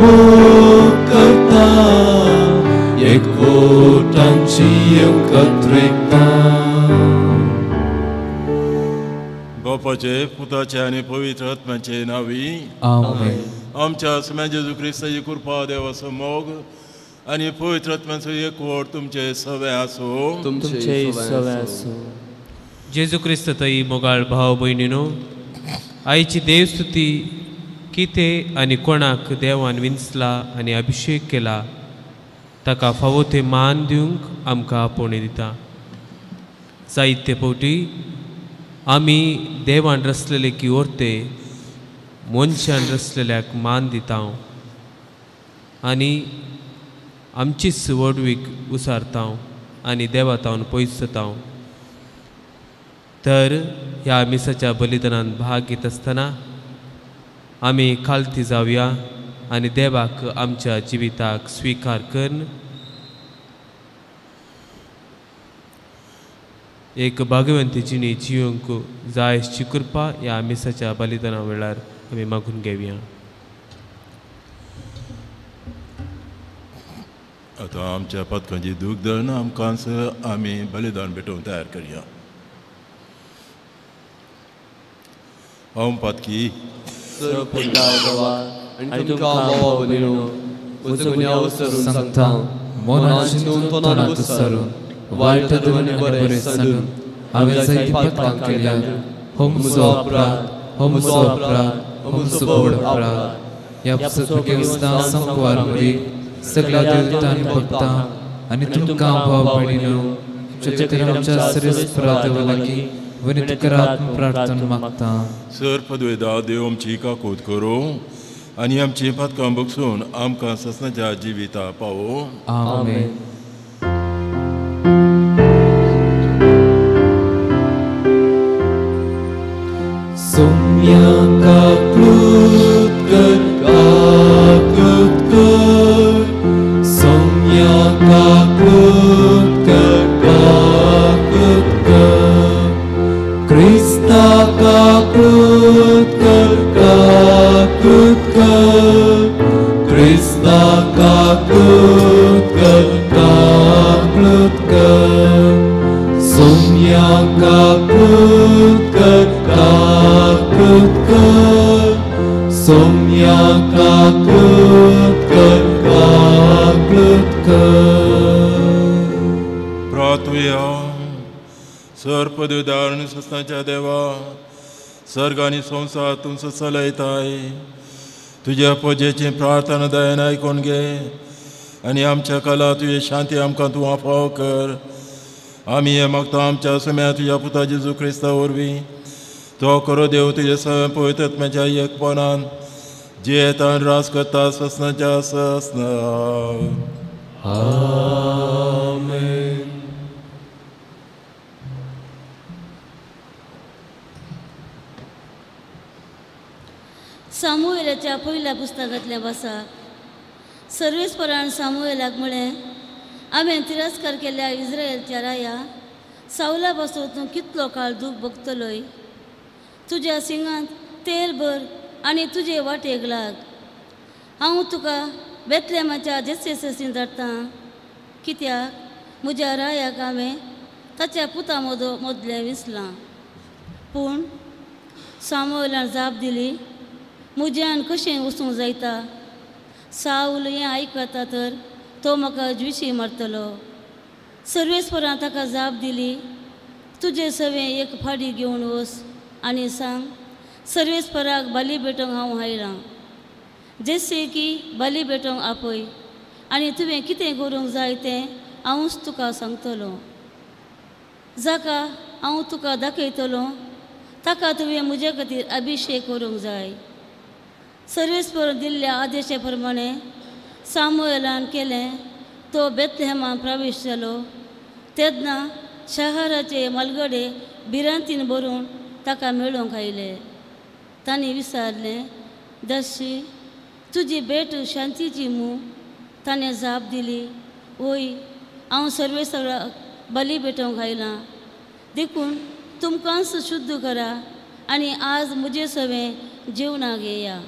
मोग करता एकवटान जियेवंक कातरयता. बापाचे पुताचे आनी पवित्र आत्म्याचे नांवी आमेन. आमच्या स्वामी जेजू क्रिस्ताची कृपा, देवाचो मोग आनी पवित्र आत्म्याचो एकवट तुमचे सवे आसूं. तुमचे सवे आसूं. जेजू क्रिस्त तई मोगाळ भाव भयणीनो, आयची देवस्तुती कितें आनी कोणाक देवान विंचला आनी अभिशेक केला ताका फावो ते मान दिवंक आमकां आपोवणें दिता. जायते फावटी आमी देवान रचलेले की ओर्ते मनशान रचलेल्याक मान दिता आनी आमचीच व्हडवीक उसारता आनी देवा तावन पयस जाता. तर ह्या मिसाच्या बलिदानान भाग घेत आसतना आमी खालती जावया आनी देवाक आमच्या जिविताक स्विकार करून एक भाग्यवंती जिणी जिवंक जाय अशी कृपा ह्या मिसाच्या बलिदाना वेळार आमी मागून घेवया. आतां आमच्या पदकांची दूख धरून आमकां आमी बलिदान भेटोवंक तयार करया. हांव पातकी आनी तुमकां भावा भयणीनो म्हजो गुन्यांव विसरून सांगता, मनान चिंतून तोंडान विसरून वायट धरून आनी बरें सांडून हांवें जायतीं पातकां केल्यात. हो म्हजो अपराध, हो म्हजो अपराध, हो म्हजो व्हड अपराध. ह्या पुस्तकां संकवार मुरी सगळ्या देवतांनी भक्तां आनी तुमकां भाव भयणीनो तुमच्या खातीर आमच्या सर्वेस्परा देवा लागीं विनंती करात प्रार्थना मागता. सर पदवेदा देव आमची काकूत करूं आनी आमची पातकां बगसून आमकां ससनाच्या जिविता पावो. आमेन. सोम्या काकूत कर, काकूत कर, सोम्या काकूत कर, काकूत कर, क्रिस्ता काकूत कर, काकूत कर, क्रिस्ता काकूत कर, काकूत कर, सोम्या काकूत कर, काकूत कर, सोम्या काकूत कर, काकूत कर. प्रार्थुया. सर पदवीदार आनी सस्नाच्या देवा, सर्ग आनी संवसार तुमचो चलयताय. तुज्या पुजेची प्रार्थना दयान आयकून घे आनी आमच्या कला तुजी शांती आमकां तूं फावो कर. आमी हें मागता आमच्या सुम्या तुज्या पुता जेजू क्रिस्ता वरवीं. तो करो देव तुजे सगळ्या पवित्र आत्म्याच्या एकपणान जियेता आनी राज करता ससनाच्या ससना. आमेन. सामुएलाच्या पयल्या पुस्तकांतल्या भासा. सर्वेस्परान सामुएलाक म्हळें, हांवें तिरस्कार केल्ल्या इस्रायलच्या राया सावला पासून तूं कितलो काळ दूख भोगतलोय? तुज्या सिंगांत तेल भर आनी तुजे वाटेक लाग. हांव तुका बेतलेमाच्या जेसेसीन धाडटा, कित्याक म्हज्या रायाक हांवें ताच्या पुता मदलें विसलां. पूण सामुएलान जाप दिली, म्हज्यान कशें वचूंक जायता? सावल हें आयकता तर तो म्हाका जिविशी मारतलो. सर्वेस्परान ताका जाप दिली, तुजे सवें एक फाडी घेवन वच आनी सांग, सर्वेस्पराक बाली भेटोवंक हांव आयलां. जशें की बाली भेटोवंक आपय आनी तुवें कितें करूंक जाय तें हांवूच तुका सांगतलो. जाका हांव तुका दाखयतलो ताका तुवें म्हजे खातीर अभिशेक करूंक जाय. सर्वेस्पर दिल्ल्या आदेशा प्रमाणे सामुएलान केलें. तो बेतलेहमान प्रवेश जालो तेन्ना शहराचे मालगडे भिरांतीन भरून ताका मेळोवंक आयले. तांणी विचारलें, दर्शी तुजी भेट शांतीची मू? ताणें जाप दिली, वय, हांव सर्वेस्पराक बली भेटोवंक आयलां. देखून तुमकांच शुद्ध करा आनी आज म्हजे सवें जेवणाक येया.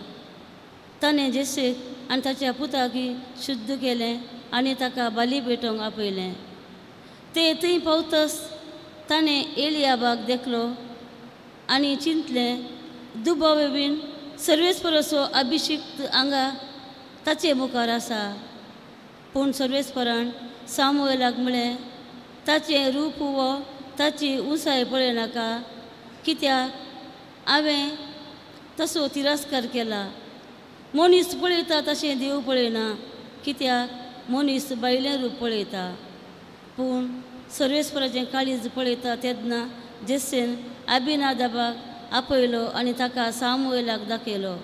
ताणें जेसेक आनी ताच्या पुताकी शुद्ध केलें आनी ताका बाली पेटोवंक आपयलें. ते थंय पावतस ताणें एलियाबाक देखलो आनी चिंतलें, दुबावे बीन सर्वेस्पराचो अभिषिक्त हांगा ताचे मुखार आसा. पूण सर्वेस्परान सामुएलाक म्हळें, ताचें रूप वो ताची उंचाय पळयनाका, कित्याक हांवें तसो तिरस्कार केला. मनीस पळयता तशें देव पळयना, कित्याक मनीस बायलें रूप पळयता. पूण सर्वेस्पराचें काळीज पळयता. तेन्ना जेस्सेन अबिनादाबाक आपयलो आनी ताका सामुएलाक दाखयलो.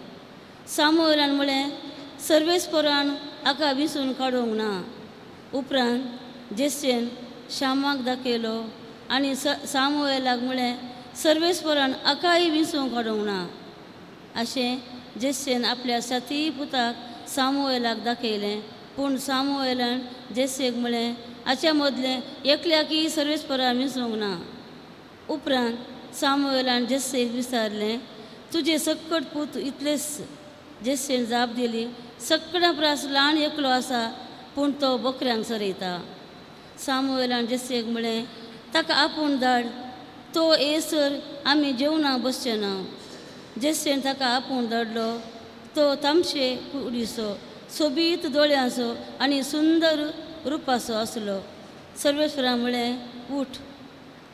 सामुएलान म्हळें, सर्वेस्परान हाका विंचून काडूंक ना. उपरांत जेस्सेन श्यामाक दाखयलो आनी सामुएलाक म्हळें, सर्वेस्परान हाकाय विंचून काडूंक ना. अशें जेस्सेन आपल्या सातीय पुताक सामुएलाक दाखयलें. पूण सामुएलान जेस्सेक म्हळें, हाच्या मदलें एकल्याकय सर्वेस्परान विंचूंक ना. उपरांत सामुएलान जेस्सेक विचारलें, तुजे सक्कड पूत इतलेच? जेस्सेन जाप दिली, सक्कडां परस ल्हान एकलो आसा, पूण तो बकऱ्यांक चरयता. सामुएलान जेस्सेक म्हळें, ताका आपूण धाड, तो येसर आमी जेवणाक बसचे ना. जेस्सेन ताका आपूण धाडलो. तो तामशे कुडीचो, सोबीत दोळ्यांचो आनी सुंदर रुपाचो आसलो. सर्वेस्परान म्हळें, उठ,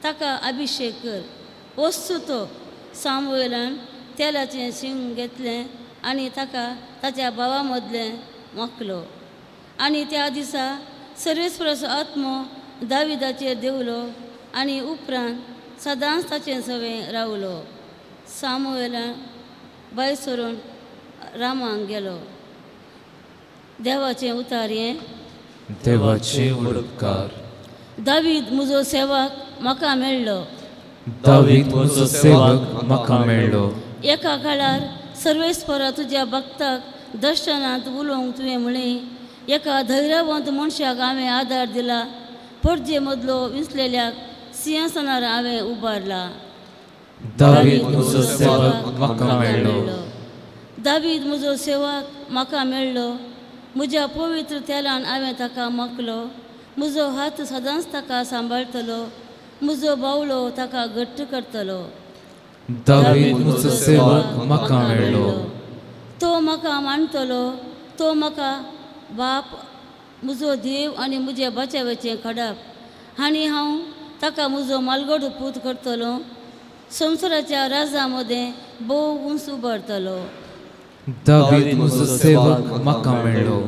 ताका अभिषेक कर, वस्तू तो. सामुएलान तेलाचें शिंग घेतलें आनी ताका ताच्या भावा मदलें माखलो. आनी त्या दिसा सर्वेस्पराचो आत्मो दाविदाचेर देंवलो आनी उपरांत सदांच ताचें सवें रावलो. सामुएलान भायर सरून रामाक गेलो. देवाचें उतार हें. देवाचे उपकार. दावीद म्हजो सेवक म्हाका मेळ्ळो. दावीद म्हजो सेवक म्हाका मेळ्ळो. एका काळार सर्वेस्परा तुज्या भक्ताक दर्शनांत उलोवंक तुवें म्हळें, एका धैर्यवंत मनशाक हांवें आदार दिला, पडजे मदलो विंचलेल्याक सिंहासनार हांवें उबारला. दावीद म्हजो सेवक म्हाका मेळ्ळो. दावीद म्हजो सेवक म्हाका मेळ्ळो. म्हज्या पवित्र तेलान हांवें ताका माखलो. म्हजो हात सदांच ताका सांबाळटलो, म्हजो बावलो ताका घट्ट करतलो. दावीद म्हजो सेवक म्हाका मेळ्ळो. तो म्हाका मानतलो, तो म्हाका बाप, म्हजो देव आनी म्हज्या बचावाचें खडप, आनी हांव ताका म्हजो मालगडो पूत करतलो, संवसाराच्या राजा मदें भोव उंच उबारतलो. दावीद म्हजो सेवक म्हाका मेळ्ळो.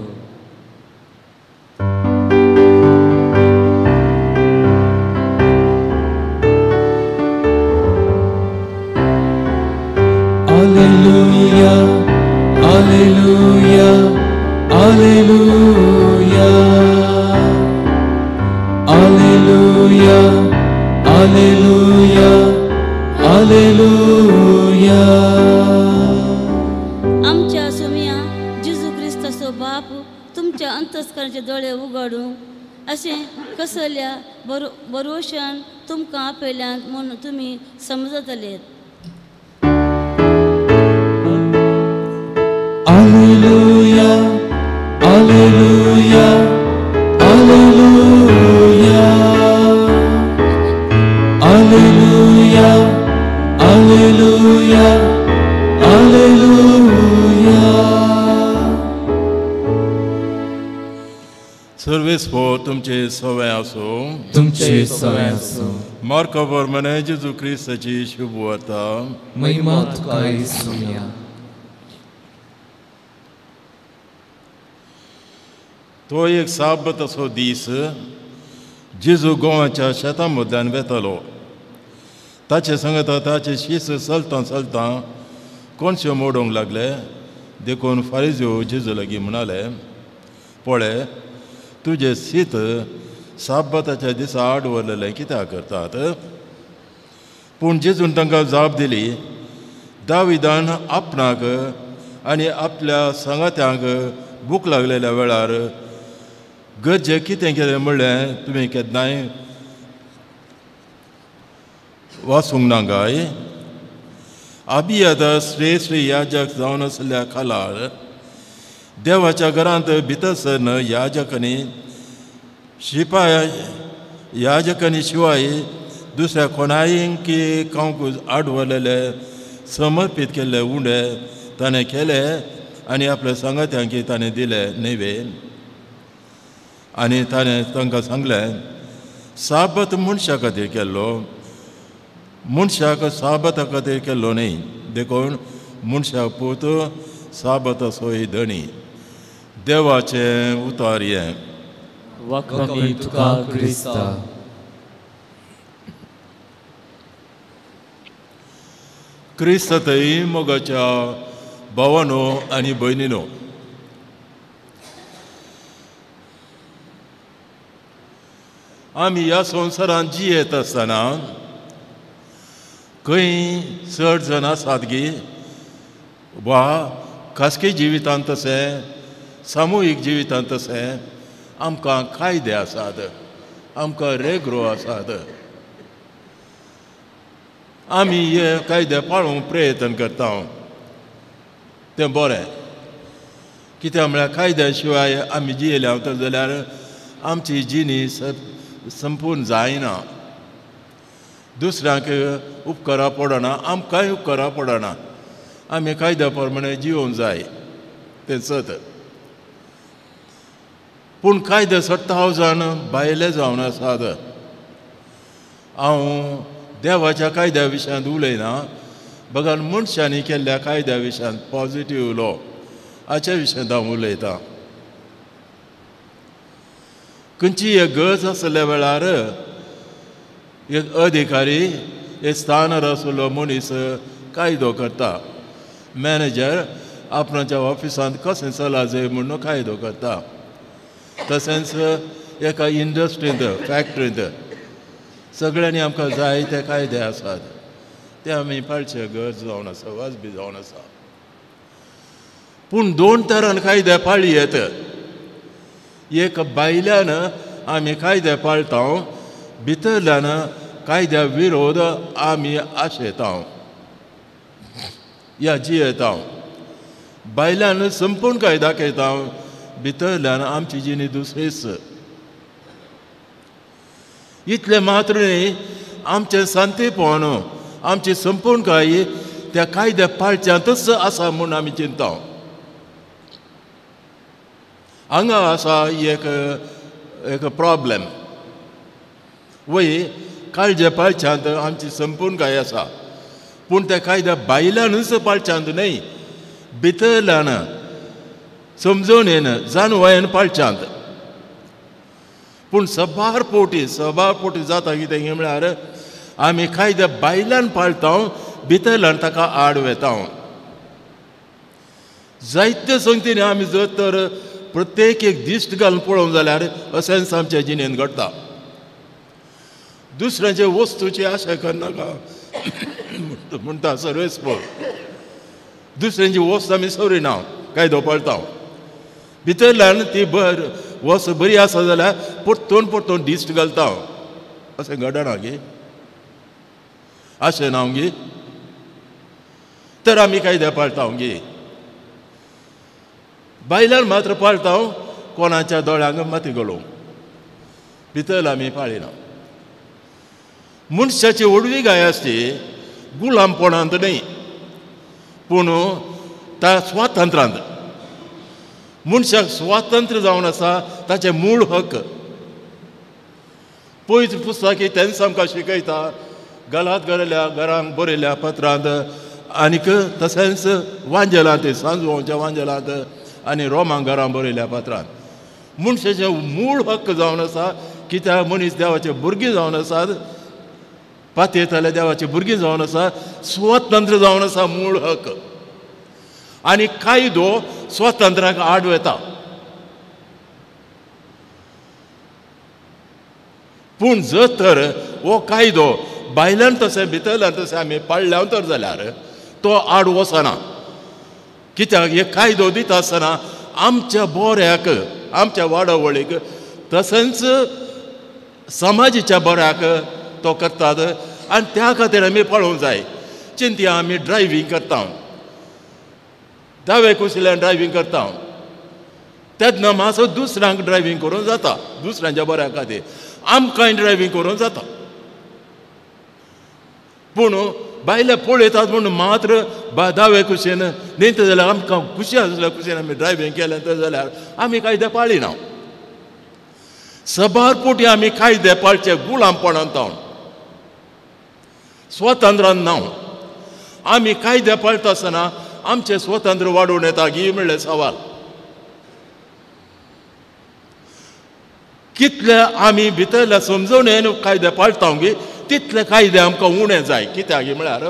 Alleluia, Alleluia, Alleluia, Alleluia, Alleluia, Alleluia. आमच्या सुमिया जेजू क्रिस्ताचो बाप तुमच्या अंतस्करणाचे दोळे उगडूं अशें कसल्या बरोशान तुमकां आपयल्यात म्हूण तुमी समजतले. Alleluia, Alleluia, Alleluia, Alleluia, Alleluia, Alleluia. सर्वेस्पर तुमचे सवय आसो. तुमचे सवय आसो. मार्का प्रमाणे जेजू क्रिस्ताची शुभ वार्ता. महिमा तुका येसुया. तो एक साबत असो दीस जेजू गोवाच्या शेतां मदल्यान वेतालो. ताचे संगता ताचे शीस चलतां चलतां कोणशे मोडूंक लागले. देखून फारिज्यो जेजू लागीं म्हणाले, पळय तुजें शीत साबाताच्या दिसा आड उरलेलें कित्याक करतात? पूण जेजून तांकां जाप दिली, दाविदान आपणाक आनी आपल्या सांगात्यांक भूक लागलेल्या वेळार गरजे कितें केलें म्हणलें तुमी केन्नाय वाचूंक ना काय? अबियादा श्रेश्ठ याजक जावन आशिल्ल्या खालार देवाच्या घरांत भितर सरन याजकांनी शिपाय याजकांनी शिवाय दुसऱ्या कोणायकी कांकूच आडवलेले समर्पीत केल्ले उंडे ताणें केले आनी आपल्या सांगात्यांकी ताणें दिले न्हय. आनी ताणें तांकां सांगलें, साबत मनशा खातीर केल्लो, मनशाक साबता खातीर केल्लो न्हय, देखून मनशाक पूत साबताचोय धणी. देवाचें उतार हें. वखमी तुका क्रिस्ता. क्रिस्त थंय मोगाच्या भावानो आनी भयणीनो, आमी ह्या संवसारांत जियेत आसतना खंय चड जाण आसात गी वा खासगी जिवितांत तशें सामुहीक जिवितांत तशें आमकां कायदे आसात, आमकां रेग्रो आसात. आमी हे कायदे पाळूंक प्रयत्न करता, तें बरें. कित्याक म्हळ्यार कायद्या शिवाय आमी जियेले तर जाल्यार आमची जिणी संपूर्ण जायना, दुसऱ्यांक उपकारा पडना, आमकांय उपकारा पडना. आमी कायद्या प्रमाणे जिवोवंक जाय तें सत. पूण कायदे सत्ताव जाण भायले जावन आसात. हांव देवाच्या कायद्या विशयांत उलयना, बगर मनशांनी केल्ल्या कायद्या विशयांत पॉजिटीव लॉ हाच्या विशयांत हांव उलयतां. खंयची एक गरज आसल्या वेळार एक अधिकारी एक स्थानार आशिल्लो मनीस कायदो करता, मॅनेजर आपणाच्या ऑफिसांत कशें चला जाय म्हणून कायदो करता. तशेंच एका इंडस्ट्रींत फॅक्ट्रींत सगळ्यांनी आमकां जाय ते कायदे आसात, ते आमी पाळचे गरज जावन आसा, वाजबी जावन आसा. पूण दोन तरान कायदे पाळी येत. एक भायल्यान आमी कायदे पाळटा, भितरल्यान कायद्या विरोध आमी आशेता या जियेता. भायल्यान संपूर्ण कायदा दाखयता, भितरल्यान आमची जिणी दुसरीच. इतलें मात्र न्ही, आमचें शांतीपण आमची संपूर्ण काय त्या कायद्या पाळच्यांतच आसा म्हूण आमी चिंता. हांगा आसा एक एक प्रॉब्लेम. वय काळजे पाळच्यांत आमची संपूर्ण काय आसा, पूण त्या कायद्या भायल्यानूच पाळच्यांत न्हय, भितरल्यान समजून जाणवायन पाळच्यांत. पूण सबार पोटी सबार पोटी जाता कितें म्हळ्यार आमी कायद्या भायल्यान पाळटा, भितरल्यान ताका आड वेता. जायते संगतीन आमी जर तर प्रत्येक एक दिश्ट घालून पळोवंक जाल्यार अशेंच आमच्या जिणेंत घडटा. दुसऱ्यांचे वस्तूची आशा करनाका म्हणटा सर्वेस्पर, दुसऱ्यांची वस्त आमी सरिना, कायदो पाळटा. भितरल्यान ती बर वस्त बरी आसा जाल्यार परतून परतून दिश्ट घालता. अशें घडना गे, अशें ना गे, तर आमी कायदे पाळटा गे. बायल्यान मात्र पाळटा, कोणाच्या दोळ्यांक माती घालूंक, भितर आमी पाळिना. मनशाची व्हडवी गाय आसची गुलामपणांत न्हय, पूण त्या स्वातंत्र्यांत. मनशाक स्वातंत्र्य जावन आसा ताचें मूळ हक्क. पयस पुस्तकी तेंच आमकां शिकयता, गलात घरल्या घरांक बरयल्या पत्रांत आनीक तशेंच वांजेलांत, सांजवांच्या वांजेलांत आनी रोमां घरां बरयल्या पत्रांत. मनशाचें मूळ हक्क जावन आसा, कित्याक मनीस देवाचे भुरगीं जावन आसात, पातयेताले देवाचे भुरगीं जावन आसा, स्वतंत्र जावन आसा मूळ हक्क. आनी कायदो स्वतंत्राक आड वेता. पूण जर तर हो कायदो भायल्यान तशें भितरल्यान तशें आमी पाळ्ळ्या तर जाल्यार तो आड वचना. कित्याक हे कायदो दिता आसतना आमच्या बऱ्याक, आमच्या वाडावळीक तशेंच समाजाच्या बऱ्याक तो करतात आनी त्या खातीर आमी पाळोवंक जाय. चिंतया आमी ड्रायव्हींग करता, दावे कुशिल्यान ड्रायव्हींग करता, तेन्ना मातसो दुसऱ्यांक ड्रायव्हींग करूंक जाता, दुसऱ्यांच्या बऱ्या खातीर आमकांय ड्रायव्हींग करूंक जाता. पूण बायले पळयतात म्हूण मात्र दावे कुशेन न्ही तर जाल्यार आमकां खुशी आसल्या कुशेन आमी ड्रायव्हींग केलें तर जाल्यार आमी कायदे पाळिना. सबार पोटी आमी कायदे पाळचे गुलामपणान तावन स्वतंत्रान ना. आमी कायदे पाळटा आसतना आमचें स्वतंत्र वाडोवन येता गी म्हणलें सवाल. कितले आमी भितरल्या समजवणेन कायदे पाळटा गी तितले कायदे आमकां उणें जाय. कित्याक म्हळ्यार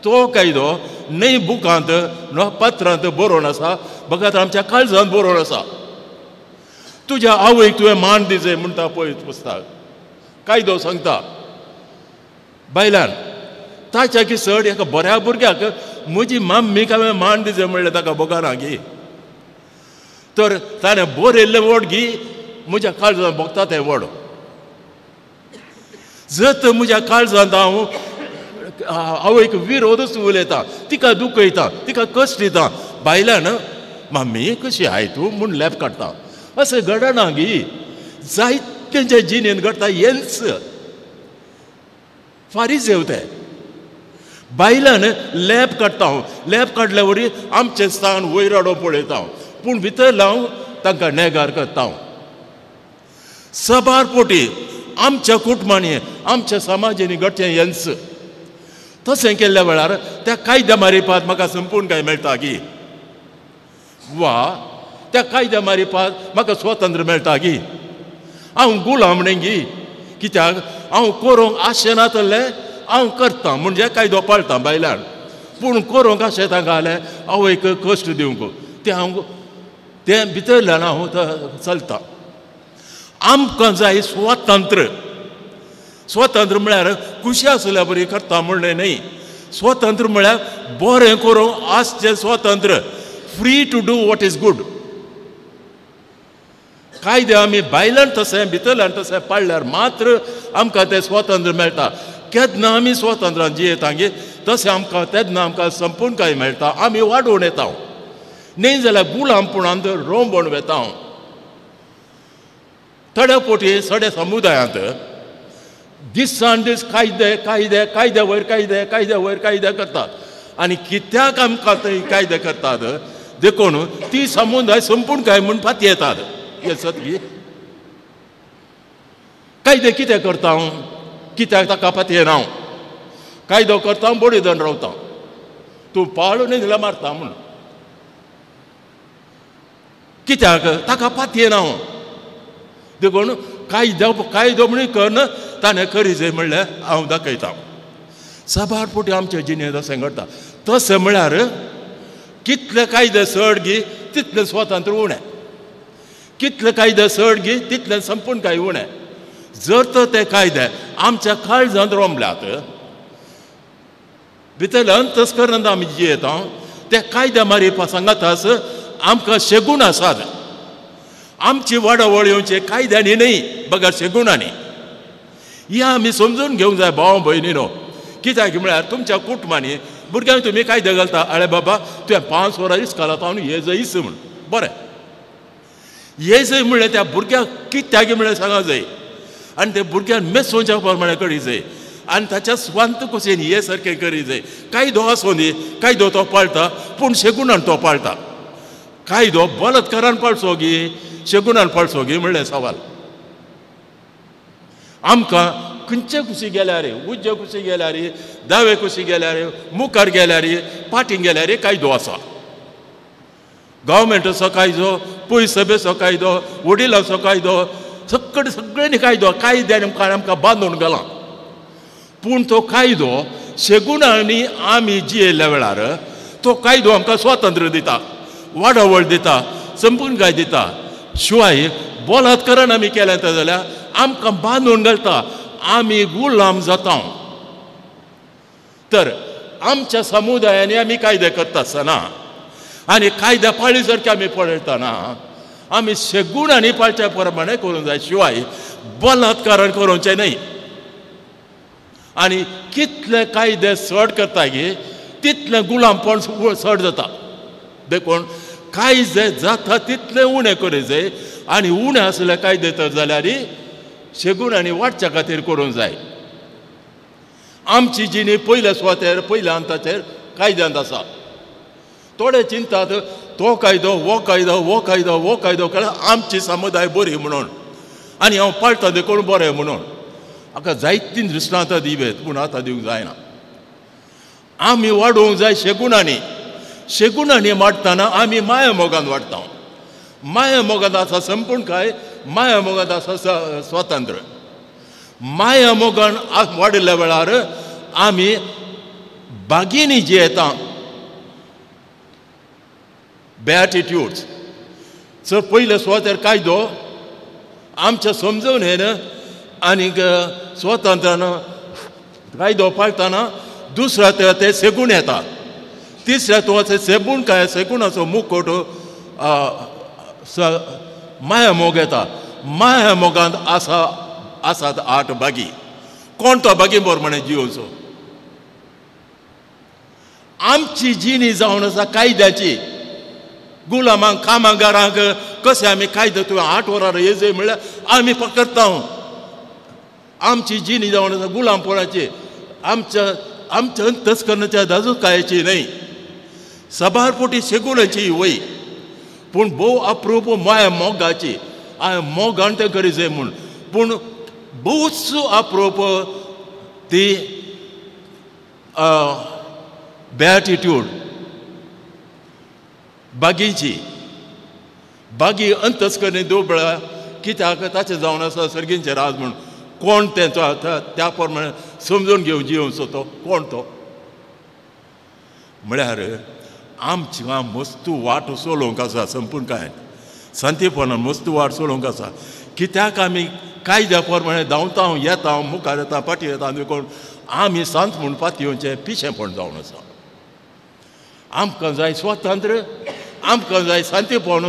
तो कायदो न्हय बुकांत न्हय पत्रांत बरोवन आसा, बघत आमच्या काळजांत बरोवन आसा. तुज्या आवयक तुवें मान दिजय म्हणटा पळय पुस्तक कायदो सांगता बायलान. ताच्या की चड एका बऱ्या भुरग्याक म्हजी मम्मीक हांवें मान दिजय म्हणलें ताका बोगाना गी, तर ताणें बरयल्लें वड गी म्हज्या काळजांत भोगता तें वड. जर तर म्हज्या काळजांत हांव आवयक विरोधच उलयता, तिका दुखयता, तिका कश्ट दिता, बायलान मम्मी कशी I तूं म्हूण लेप काडटा, अशें घडना गी. जायतेंच्या जिणेंत घडटा हेंच. फारीज येवते बायलान लेप काडटा हांव, लेप काडल्या वरी आमचें स्थान वयर हाडून पळयता हांव, पूण भितर हांव तांकां नेगार करता हांव. सबार पोटी आमच्या कुटुंबांनी आमच्या समाजांनी घडचें हेंच. तशें केल्ल्या वेळार त्या कायद्या मारिपात म्हाका संपूर्ण काय मेळटा गी, वा त्या कायद्या मारिपात म्हाका स्वतंत्र मेळटा गी. हांव गुलाम न्ही गी, कित्याक हांव करूंक आशें नातलें हांव करता म्हणजे कायदो पाळटा बायलान, पूण करूंक आशें तांकां जाल्यार आवयक कश्ट दिवंक तें हांव तें भितरल्यान हांव चलता. आमकां जाय स्वतंत्र. स्वतंत्र म्हळ्यार खुशी आसल्या बरी करता म्हणलें न्हय. स्वतंत्र म्हळ्यार बरें करूंक आसचें स्वतंत्र, free to do what is good. कायदे आमी बायलान तशें भितरल्यान तशें पाळल्यार मात्र आमकां तें स्वतंत्र मेळटा. केन्ना आमी स्वतंत्रान जियेता गे तशें आमकां तेन्ना आमकां संपूर्ण काय मेळटा, आमी वाडोवन येता. न्ही जाल्यार गुलामपणांत रोंबोवन वेता. थोड्या पोटी थोड्या समुदायांत दिसान दीस कायदे कायदे कायद्या वयर कायदे कायद्या वयर कायदे करतात आनी कित्याक आमकां थंय कायदे करतात देखून ती समुदाय संपूर्ण काय म्हूण फाती येतात. हें सत गी कायदे कितें करता हांव, कित्याक ताका फाती येना हांव कायदो करता बोडी दंड रावता, तूं पाळून न्ही जाल्यार मारता म्हूण, कित्याक ताका फाती येना हांव. देखून कायदो कायदो म्हणून करून ताणें करी जाय म्हणल्यार हांव दाखयता. साबार पोटी आमच्या जिणेंत अशें घडटा. तशें म्हळ्यार कितले कायदे चड गी तितलें स्वतंत्र उणें, कितले कायदे चड गी तितलें संपूर्ण काय उणें. जर तर ते कायदे आमच्या काळजांत रोमल्यात भितरल्या अंतस्करणांत आमी जियेता त्या कायद्या मारिपा सांगातास आमकां शेगूण आसात. आमची वाडावळ येवचे कायद्यांनी न्हय बगर शेगुणांनी. हें आमी समजून घेवंक जाय भाव भयणीनो. कित्याक म्हळ्यार तुमच्या कुटुंबांनी भुरग्यांक तुमी कायदे घालता, अरे बाबा तुवें 5 वरां इस्कोलांत हांव ये जयीस म्हूण, बरें ये जय म्हणलें त्या भुरग्याक कित्याक म्हणलें सांगा जाय आनी त्या भुरग्यान मेसोवच्या प्रमाणे करी जाय आनी ताच्या स्वांत कुशीन हे सारकें करी जाय. कायदो आसूं दी, कायदो तो पाळटा पूण शेगुणान तो पाळटा. कायदो बलात्कारान पाळचो गी शेगुणान पाळचो गी म्हणलें सवाल. आमकां खंयचे कुशी गेल्यार, उजवे कुशी गेल्यार, दावे कुशी गेल्यार, मुखार गेल्यार, फाटीं गेल्यार कायदो आसा. गव्हर्मेंटाचो कायदो, पयसभेचो कायदो, वडिलांचो कायदो, सगळे सगळ्यांनी कायदो कायद्यान आमकां बांदून घाला. पूण तो कायदो शेगुणांनी आमी जियेल्ल्या वेळार तो कायदो आमकां स्वातंत्र्य दिता, वाडावळ दिता, संपूर्ण काय दिता. शिवाय बलात्कारान आमी केलें जाल्यार आमकां बांदून घालता, आमी गुलाम जाता. तर आमच्या समुदायांनी आमी कायदे करता आसतना आनी कायद्या पाळी सारके आमी पळयतना आमी शेगुणांनी पाळच्या प्रमाणे करूंक जाय, शिवाय बलात्कारान करूंचें न्हय. आनी कितले कायदे चड करता गे तितलें गुलामपण चड जाता. देखून कायदे जाता तितले उणें करूंक जाय आनी उणें आसले कायदे तर जाल्यार शेगूण आनी वाडच्या खातीर करूंक जाय. आमची जिणी पयल्या सुवातेर पयल्या अंताचेर कायद्यांत आसा. थोडे चिंतात तो कायदो हो कायदो हो कायदो हो कायदो केल्यार आमची समुदाय बरी म्हणून आनी हांव पाळटा देखून बरें म्हणून. हाका जायतीं दृश्टांतां दिवेत पूण आतां दिवंक जायना. आमी वाडोवंक जाय शेगुणांनी. शेगुणांनी वाडटना आमी माया मोगान वाडटा. माया मोगांत आसा संपूर्ण काय, माया मोगांत आसा स्वातंत्र्य. माया मोगान वाडिल्ल्या वेळार आमी बागीनी जी येता बेटिट्यूड्स. सर पयले सुवातेर कायदो आमच्या समजवणेन आनीक स्वतंत्रान कायदो पाळटना दुसऱ्या ते ते सेगूण येता. तिसऱ्या तो सेगूण काय सेगुणाचो मुकोट माया मोग येता. माया मोगांत आसा आसात 8 बागी. कोण तो बागी प्रमाणे जियोचो. आमची जिणी जावन आसा कायद्याची. गुलामांक कामागारांक कशें आमी कायदो तुवें 8 वरां येजय म्हणल्यार आमी पकडटा. आमची जिणी जावन आसा गुलामपणाची. आमच्या आमच्या अंतस्करणाच्या दाजूकायेची न्हय, सबार पोटी शेगुणाची वय, पूण भोव अप्रूप माया मोगाची. हांवें मोगान तें करी जाय म्हूण, पूण भोवच अप्रूप ती बेटिट्यूड बागीची. बागी अंतस्करणी दुबळा कित्याक ताचें जावन आसा सर्गींचें राज म्हूण. कोण तेंचो आतां त्या प्रमाणे समजून घेवन जियोवचो तो कोण तो म्हळ्यार आमची मस्त वाट चलोवंक आसा संपूर्ण काय शांतीपणान मस्त वाट चलोवंक आसा. कित्याक आमी कायद्या प्रमाणे धांवता येता मुखार येता फाटीं येता देखून आमी शांत म्हूण पातयेवचें पिशेंपण जावन आसा. आमकां जाय स्वातंत्र्य, आमकां जाय शांतीपण.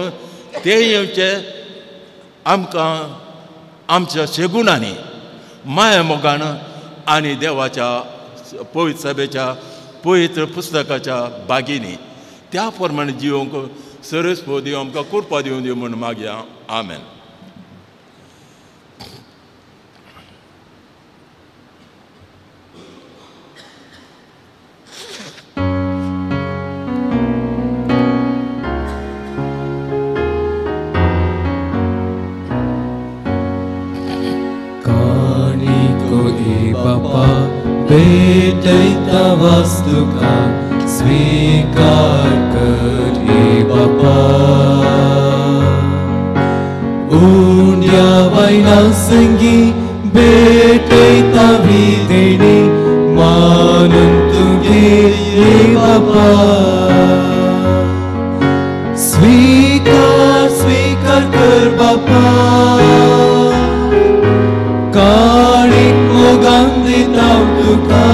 तें येवचें आमकां आमच्या शेगुणांनी माया मोगान आनी देवाच्या पवित्र सभेच्या पवित्र पुस्तकाच्या बागींनी. त्या प्रमाणे जिवंक सरस देव आमकां कृपा दिवन दिव म्हूण मागया. आमेन. भेटयता वास्तुका स्वीकार कर हे बापा. उंड्या वयला संगी भेटयता विदेणी मानून तुगे हे बापा. स्वीकार स्वीकार कर बापा. काळीक मोगान दिता तुका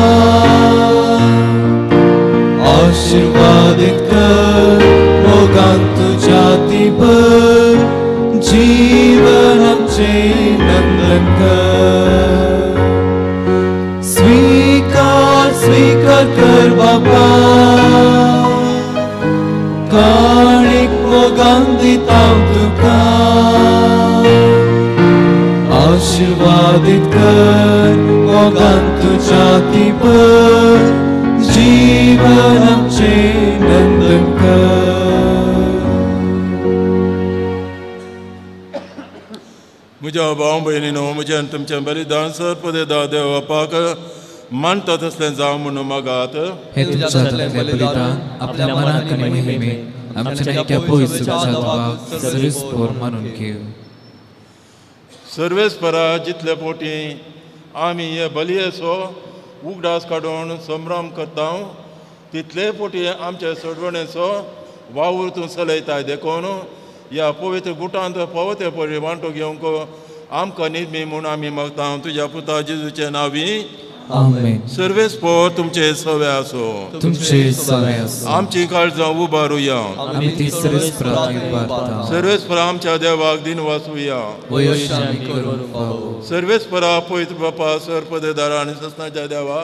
आशीर्वादीत कर मोगान तुज्या ती भर जीवन आमचें नंदन कर. स्वीकार स्वीकार कर बापा. काळीक मोगान दिता तुका आशीर्वादीत कर मोगान तुज्या ती भर जीवन आमचें नंदन कर. म्हज्या भाव भयणीनो म्हजें आनी तुमचें बलिदान सर्पदेदा देव बापाक मानता तसलें जावं म्हणून मागात. हे तुमच्या हातांतलें बलिदान आपल्या मनाक आनी महिमेक आमच्या नेक्या पयस सर्वीस पोर मानून घेव. सर्वेस्परा जितले पोटी आमी हे बलयेचो उगडास काडून संभ्रम करता तितले पोटी आमचे सोडवणेचो वावर तूं चलयताय. देखून ह्या पवित्र गुटांत पावते पळय वांटो घेवंक आमकां निर्मी म्हूण आमी मागता तुज्या पुता जेजूचे नांवी. आमेन. सर्वेस्पर तुमचे सवे आसो. तुमचे सवे आसो. आमची काळजां उबारुया. आमी ती सर्वेस्पराक उबारता. सर्वेस्परा आमच्या देवाक दिनवासुया. सर्वेस्परा पवित्र बापा सर पदेदारा आनी ससनाच्या देवा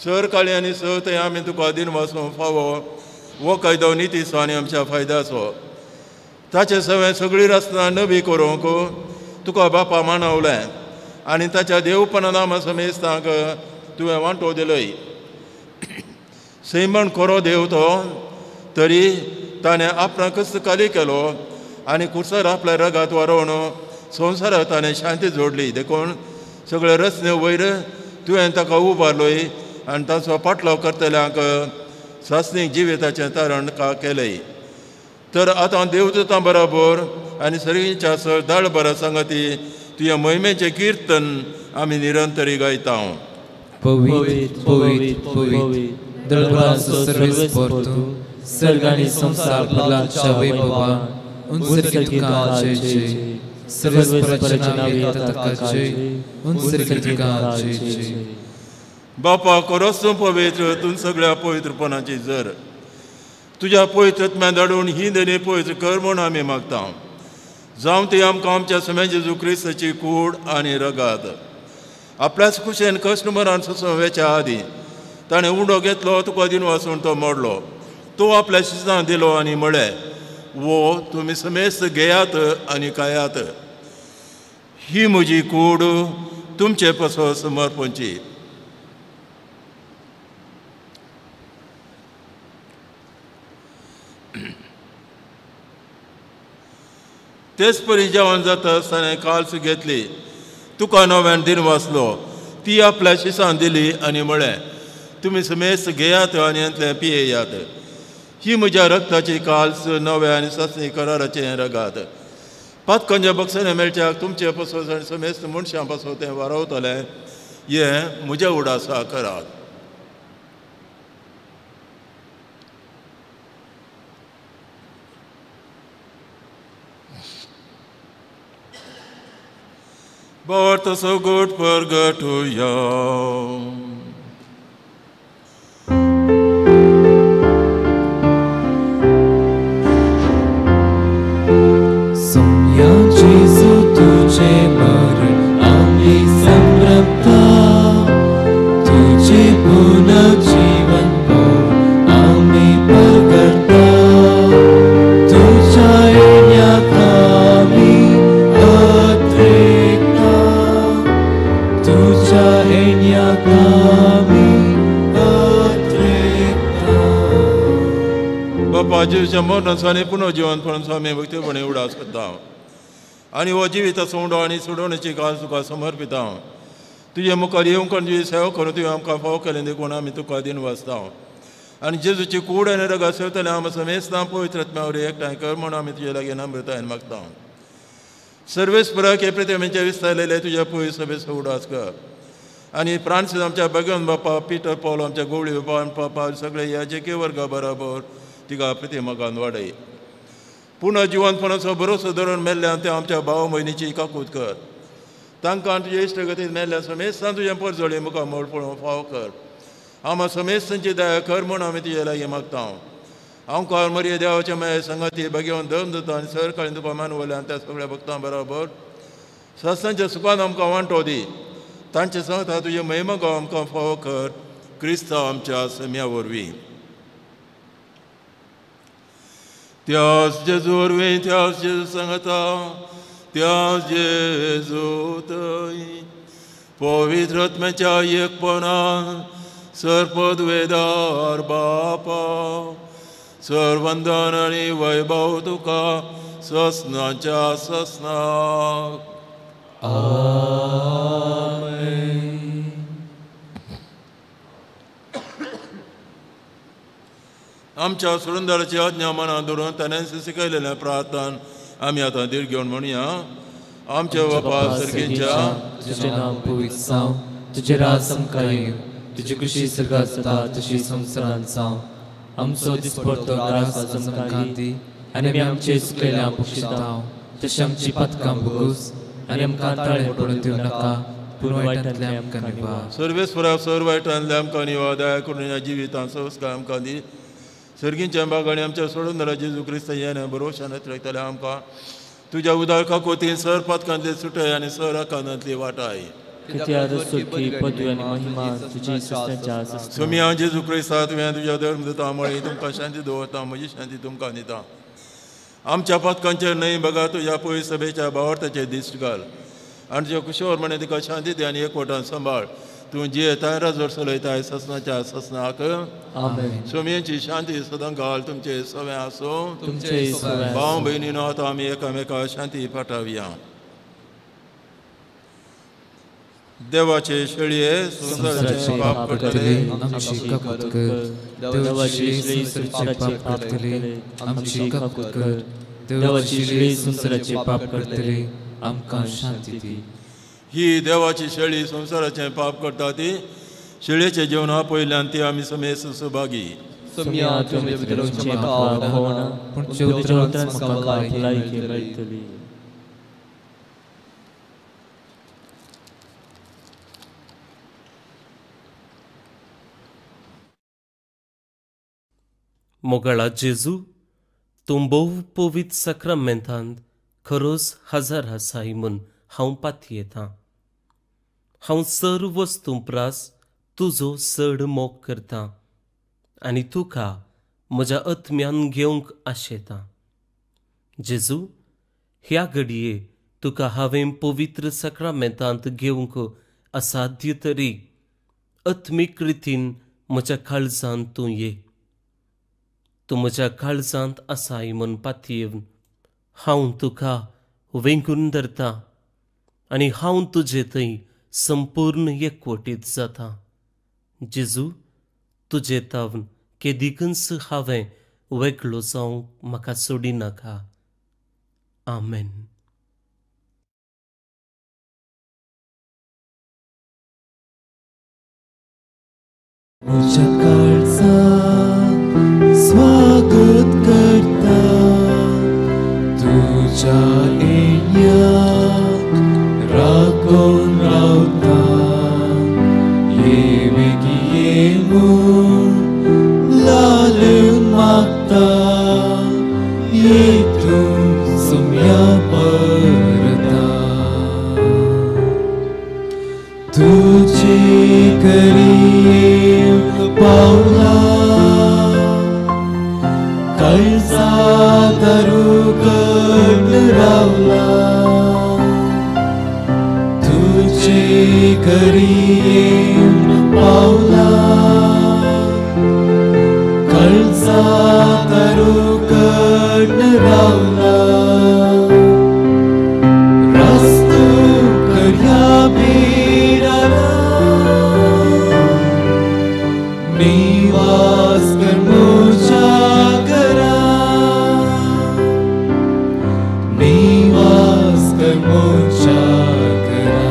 सर काळी आनी सर थंय आमी तुका दिनवासूंक फावो हो कायदो नितीचो आनी आमच्या फायद्याचो. ताचे सवें सगळी रचना नवी करूंक तुका बापा मानवलें आनी ताच्या देवपणा नामा समेस्तांक तुवें वांटो दिलय. सैमण खरो देव तो तरी ताणें आपणाकच काली केलो आनी कुर्सार आपल्या रगात वारोवन संवसाराक ताणें शांती जोडली. देखून सगळे रचने वयर तुवें ताका उबारलोय आनी ताचो पाटलाव करतल्यांक सासणीक जिविताचें तारण केलें. तर आतां देवदूतां बरोबर आनी सर्गीच्या दाळ बरा सांगती तुज्या मोहिमेचें किर्तन आमी निरंतरी गायता. पवित्र पवित्र पवित्र दळभरांचो सर्वेस्पर तूं, सर्ग आनी संवसार भरला तुज्या वैभवान. उंचसर्गी तुका जय जय, सर्वेस्पराच्या नांव येता ताका जय, उंचसर्गी तुका जय जय. बापा खरोच तूं पवित्र, तूं सगळ्या पवित्रपणाची जर. तुज्या पवित्रत्म्यान धाडून ही देणी पवित्र कर म्हूण आमी मागता. जावं ती आमकां आमच्या समे जेजू क्रिस्ताची कूड आनी रगात. आपल्याच कुशेन कश्ट मरण सोंसून वेच्या आदीं ताणें उंडो घेतलो, तुका दिवन वासून तो मोडलो. तो आपल्या शिसां दिलो आनी म्हळें, वो तुमी समेस्त घेयात आनी खायात, ही म्हजी कूड तुमचे पासत समर्पणची. तेच परी जेवण जाता आसतना काल्स घेतली, तुका नव्यान दिन वाचलो, ती आपल्या शिसान दिली आनी म्हळें, तुमी समेस्त घेयात आनी हांतलें पियेयात, ही म्हज्या रक्ताची काल्स नव्या आनी सासणी कराराचें रगात. पातकांच्या बक्षाने मेळच्याक तुमचे पासत आनी समेस्त मनशां पासत तें वारवतलें, हें म्हज्या उडासा करात. Bart so good purgatorio. Somya Jesu तुझे मरण आम्ही संभ्रमता, तुझे पुनर्जीवन पावून आम्ही परगटता, तुझ्या येण्याक आम्ही अत्रेकता, तुझ्या येण्याक आम्ही अत्रेकता. बापा जेजूच्या मरणाचो आनी पुनर्जिवनपणाचो आमी भक्तीपणी उडास करता आनी हो जिविताचो उंडो आनी सोडवणेची काल तुका समर्पिता. तुजे मुखार येवंक आनी तुजी सेवा करून तुवें आमकां फावो केलें देखून आमी तुका दिन वाचता. आनी जेजूची कूड आनी रगात सेवतले आमी समेस्तां पवित्र आत्म्या वरवीं एकठांय कर म्हूण आमी तुजे लागीं नम्रतायेन मागता. सर्वेस्पराक हे प्रतिमेचे विस्तारलेले तुज्या पवित्र सभेचो उडास कर आनी फ्रांसीस आमच्या भगवान बापा, पिटर पावल आमच्या गोवळी बापा आनी पापा सगळे ह्या जेके वर्गा बराबर तिका प्रतिमगान वाडय. पुनः जिवनपणाचो भरोसो धरून मेल्ल्यान ते आमच्या भाव भयणीची काकूत कर. तांकां तुजे इश्टगतीन मेल्ल्या समेस्तां तुजें परजळी मुखार मोड पळोवंक फावो कर. आमा समेस्तांची दया कर म्हूण आमी तुजे लागीं मागता. आमकां मरिये देवाच्या माये संगाती भगेवन धर्म दिता आनी सरकाळीन तुका मानवल्यान त्या सगळ्या भक्तां बरोबर सस्तांच्या सुखान आमकां वांटो दी. तांचे सांगता तुजे महिमा गांव आमकां फावो कर, क्रिस्तांव आमच्या सम्या वरवीं. त्यास जेजू वरवीं, त्यास जेजू सांगता, त्यास जेजू थंय पवित्र आत्म्याच्या एकपणान सर्पद्वेदार बापा, सर्वंदन आनी वैभव तुका ससनाच्या ससनाक. आमेन. आमच्या सुरंदराची आज्ञा मनात धरून ताणें शिकयलेलें प्रार्थन आमी आतां धीर घेवन म्हणया. आमच्या बापा सर्गीच्या, तुझें नांव पवित्र जावं, तुजें राज आमकां येवं, तुजी खुशी सर्गांत जाता तशी संवसारांत जावं. आमचो दिसपडतो ग्रास आज आमकां दी आनी आमी आमचे चुकलेल्या बक्षितांव तशें आमची पातकां भोगूस आनी आमकां ताळें पडून दिवं नाका, पूण वायटांतलें आमकां निवार. सर्वेस्परा सर वायटांतलें आमकां निवार, दया करून ह्या जिवितांत संस्कार आमकां दी. सर्गींच्या बागांनी आमच्या सोडून जेजू क्रिस्त येणे भरोशान रखतले आमकां तुज्या उदार काकोतीन सर पातकांतली सुटय आनी सर आकांतांतली वाटाय. कित्याक सुखी पदवी आनी महिमा तुजी ससनाच्या ससना. सोमया जेजू क्रिस्ता तुवें तुज्या धर्म दिता म्हळी तुमकां शांती दवरता, म्हजी शांती तुमकां दिता. आमच्या पातकांचेर न्हय बगा तुज्या पय सभेच्या भावार्थाचेर दिश्ट घाल आनी तुज्या कुशोर म्हणे तिका शांती दी आनी एकवटान सांबाळ. तूं जियेताय राजवट चलयताय ससनाच्या ससनाक. आमेन. सोमयेची शांती सदां घाल तुमचे सवें आसूं. तुमचे सवें. भाव भयणीनो आतां आमी एकामेका शांती पाठावया. देवाचे शेळये संवसाराचे पाप करतले आमची काकूत कर. देवाची शेळी संवसाराचे पाप करतले आमची काकूत कर. देवाची शेळी संवसाराचे पाप करतले आमकां शांती दी. ही देवाची शेळी संवसाराचें पाप करता ती शेळयेचें जेवण आपयल्यान ती आमी समेस्त सहभागी. मेळटली. मोगाळा जेजू, तूं भोव पवित्र साक्रामेंतांत खरोच हजार आसाय म्हूण हांव पातयेतां. हांव सर्व वस्तूं प्रास तुजो चड मोग करतां आनी तुका म्हज्या आत्म्यान घेवंक आशेतां. जेजू, ह्या घडये तुका हांवें पवित्र साक्रामेंतांत घेवंक असाध्य तरी आत्मीक रितीन म्हज्या काळजांत तूं ये. तूं म्हज्या काळजांत आसाय म्हूण पातयेवन हांव तुका वेंगून धरतां आनी हांव तुजे थंय संपूर्ण एकवटीत जाता. जेजू, तुजे तावन केदिकूच हांवें वेगळो जावंक म्हाका सोडिनाका. आमेन. म्हज्या काळजांत स्वागत करता तुज्या येण्याक राखून रावता. ये बेगी ये म्हूण लालून मागता, ये तूं सोम्या परता. तुजे करी पावला काळजा दारुकड रावला. तुजे घरी पावला काळजा दारुकड रावला. रस्तो कर्या बिरारा निवास कर म्हज्या घरा, निवास कर म्हज्या घरा.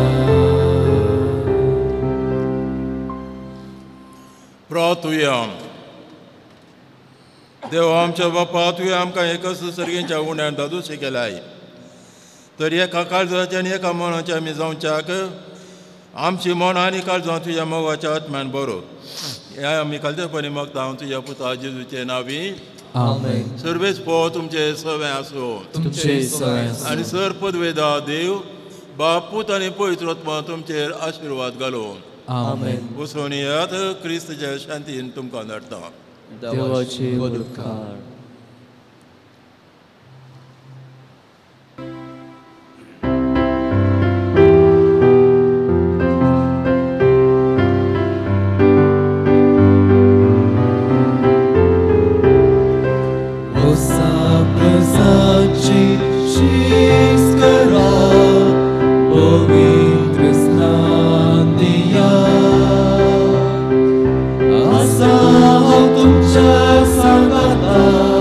प्रार्थुया. देव आमच्या बापा, तुवें आमकां एकच सर्गेच्या उण्यान दादूशें केलाय तर एका काळजाच्या आनी एका मनाच्या आमी जावच्याक आमची मन आनी काळजां तुज्या मोगाच्या आत्म्यान बरो. ह्या आमी खालतेपणी मागता हांव तुज्या पुता जेजूचे नांवी. आमेन. सर्वेच पो तुमचे सवें आसूं. तुमचे सवें आसूं. आनी सर पदवेदा देव बाप पूत आनी पवित्र आत्मा तुमचेर आशिर्वाद घालूं. आमेन. वचून येयात, क्रिस्तच्या शांतीन तुमकां धाडटा. देवाचे उपकार. पवित्र स्नान दिया आसा हांव तुमच्या सांगाता.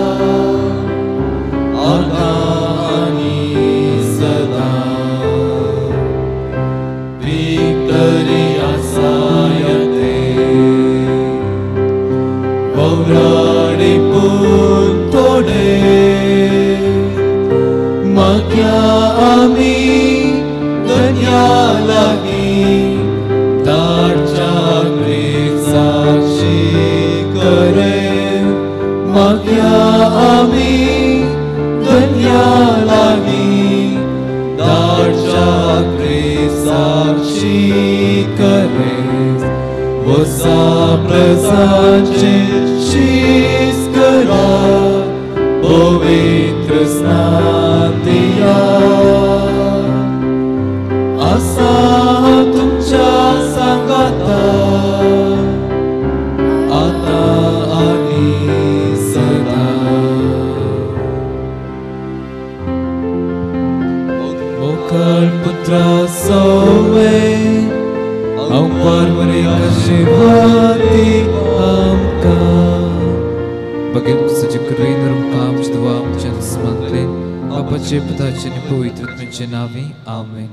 करेस वसा प्रजाचे शीस करा पवित्र स्नान दिया आसा तुमच्या सांगाता आता आणि सदा. मोकळ पुत्रा सोवे हांव परवरे आशीर्वादी आमकां. बघेन तुझे कृपेन आमच्या दुआ आमच्या दुस्मांतले बापाचे पुताचे आनी पवित्र आत्म्याचे नांवे आमेन.